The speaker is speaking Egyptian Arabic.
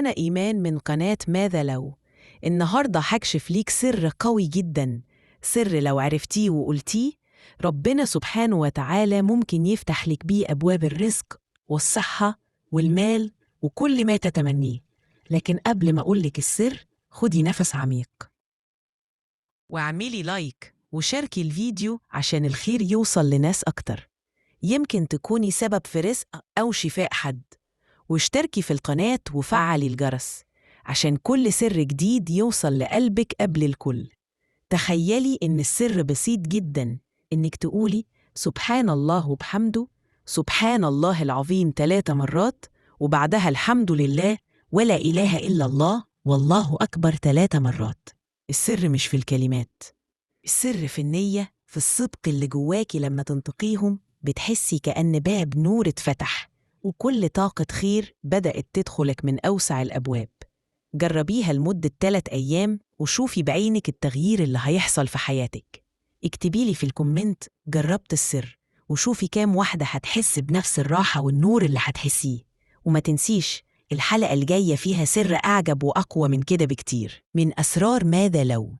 أنا إيمان من قناة ماذا لو. النهاردة هكشف ليك سر قوي جدا، سر لو عرفتيه وقلتيه ربنا سبحانه وتعالى ممكن يفتح لك بيه أبواب الرزق والصحة والمال وكل ما تتمنيه. لكن قبل ما أقولك السر خدي نفس عميق واعملي لايك وشاركي الفيديو عشان الخير يوصل لناس أكتر. يمكن تكوني سبب في رزق أو شفاء حد. واشتركي في القناة وفعلي الجرس عشان كل سر جديد يوصل لقلبك قبل الكل. تخيلي إن السر بسيط جدا، إنك تقولي سبحان الله وبحمده، سبحان الله العظيم 3 مرات، وبعدها الحمد لله ولا إله إلا الله والله أكبر 3 مرات. السر مش في الكلمات، السر في النية، في الصدق اللي جواكي. لما تنطقيهم بتحسي كأن باب نور اتفتح وكل طاقة خير بدأت تدخلك من أوسع الأبواب. جربيها لمدة 3 أيام وشوفي بعينك التغيير اللي هيحصل في حياتك. اكتبيلي في ال comment جربت السر، وشوفي كام واحدة هتحس بنفس الراحة والنور اللي هتحسيه. وما تنسيش الحلقة الجاية فيها سر أعجب وأقوى من كده بكتير من أسرار ماذا لو.